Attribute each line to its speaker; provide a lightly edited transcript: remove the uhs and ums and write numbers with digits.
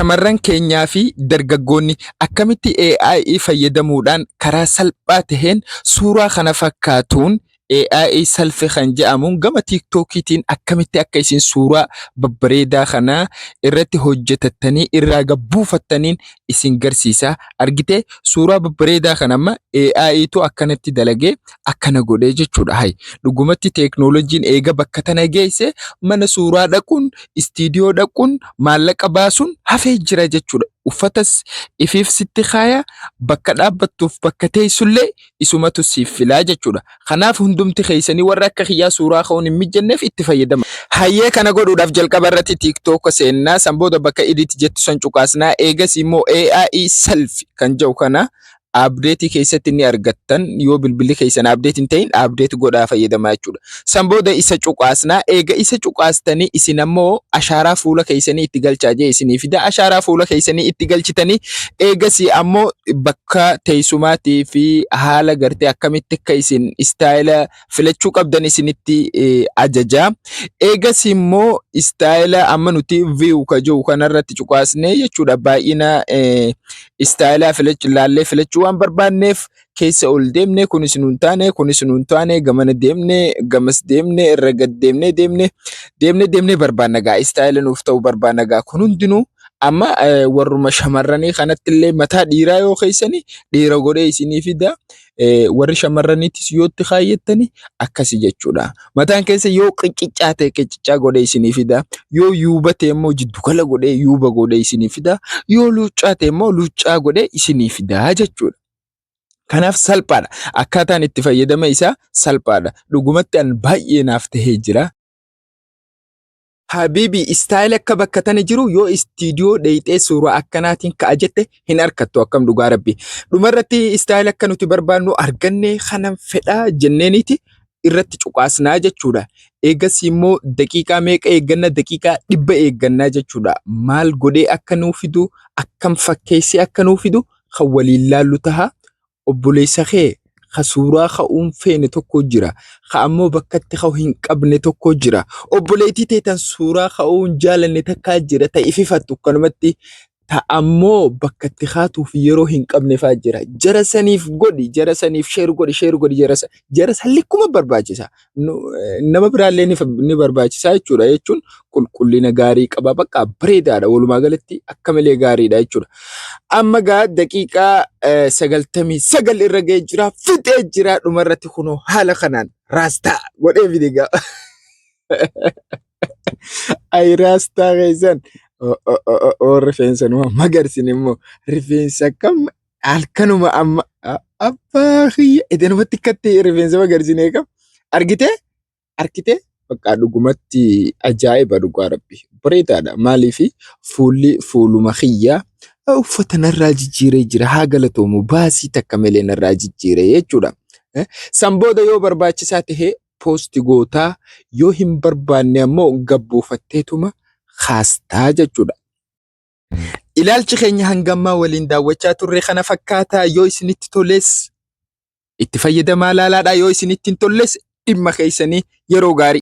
Speaker 1: Shamarran keenyaa fi dargaggoonni akkamitti AI fayyadamuudhaan karaa salphaa taheen suuraa kana fakkaatuun AI selfie kan jedhamuun gama TikTokiitiin akkamitti akka isin suuraa babbareedaa kana irratti hojjetattanii irraa gabbuufattaniin isin garsiisa. Argitee, suuraa babbareedaa kana amma AItu akkanatti dalagee akkana godhee jechuudha. Hay, dhugumatti teeknooloojiin eega bakka tana geesse, mana suuraa dhaquun, istiidiyoo dhaquun, maallaqa baasuun hafee jira jechuudha. Uffatas ifiif sitti kaaya, bakka dhaabbattuuf bakka teessullee isumatu siif filaa jechuudha. Kanaaf hundumti keessanii warra akka kiyyaa suuraa ka'uun hin mijanneef itti fayyadama. Hayyee, kana godhuudhaaf jalqaba irratti TikTok seennaa, san booda bakka edit jettu san cuqaasnaa, eegas immoo AI selfie kan jedhu kana update keessatti ni argattan. Yoo bilbilli keessan update hin ta'in, update godhaa fayyadamaa jechuudha. San booda isa cuqaasnaa. Eega isa cuqaastanii, isin ammoo ashaaraa fuula keessanii itti galchaa jee isinii fida. Ashaaraa fuula keessanii itti galchitanii, eegasii ammoo bakka teessumaatii fi haala gartee akkamitti akka isin style filachuu qabdan isinitti ajaja. Eegas immoo style amma nuti view ka jiru kanarratti cuqaasnee jechuudha. Baay'ina style filachuu laallee filachuu waan barbaanneef keessa ol deemne. Kunis nuun taane, kunis nuun taane, gamana deemne, gamas deemne, irra gad deemne, deemne, deemne, deemne barbaanna gaa, style nuuf ta'u barbaanna gaa. Kun hundinuu amma warruma shamarranii kanatti illee mataa dhiiraa yoo keessanii dhiira godhee isinii fida. Warri shamarraniitis yoo itti kaayyattani akkasi jechuudha. Mataan keessa yoo qiccicaa ta'e, qiccicaa godhee isinii fida. Yoo yuuba ta'e immoo jiddugala godhee yuuba godhee isinii fida. Yoo luuccaa ta'e immoo luuccaa godhee isinii fida jechuudha. Kanaaf salphaadha. Akkaataan itti fayyadama isaa salphaadha. Dhugumatti an baay'ee naaf tahee jira. Habibi, style akka bakka tana jiru yoo istiidiyoo dheeyxee suuraa akkanaatiin ka'a jette hin argattu, akkam dhugaa rabbi. Dhumarratti style akka nuti barbaannu arganne, kanan fedhaa jenneeniiti irratti cuqaasnaa jechuudha. Eegas immoo daqiiqaa meeqa eegganna? Daqiiqaa 100 eeggannaa jechuudha. Maal godhee akka nuu fidu, akkam fakkeessee akka nuu fidu kan waliin laallu taha. Obboleessa kee ka suuraa ka'uun feene tokko jira. Ka ammoo bakka itti ka'u hin qabne tokko jira. Obboleettii teetan suuraa ka'uu hin jaalanne takkaa jira. Ta ififattu akkanumatti, ta ammoo bakka itti kaatuuf yeroo hin qabne fa'aa jira. Jara saniif godhi, jara saniif share godhi, share godhi jara san. Jara san likkuma barbaachisa. Nama biraallee ni barbaachisa jechuudha, jechuun qulqullina gaarii qaba, bakka bareedaadha, walumaa galatti akka malee gaariidha jechuudha. Amma gaa daqiiqaa 99 irra ga'ee jira, fixee jira. Dhumarratti kunoo haala kanaan raastaa godhee fide gaa. Ay, raastaa keessan rifeensa numa magarsin immoo rifeensa akkam halkanuma amma abbaa kiyya edanumatti akkatti rifeensa magarsinee kam argitee argitee. Bakka dhugumatti ajaa'iba, dhugaa rabbi bareedaadha. Maaliifi fuulli fuuluma kiyya uffata narraa jijjiiree jira, haa galatoomu, baasii takka malee narraa jijjiiree jechuudha. San booda yoo barbaachisaa ta'e post gootaa, yoo hin barbaanne ammoo gabbuufatteetuma kaastaa jechuudha. Ilaalchi keenya hangammaa waliin daawwachaa turre kana fakkaataa. Yoo isinitti toles itti fayyadamaa laalaadha, yoo isinitti hin tolles dhimma keessanii. Yeroo gaarii.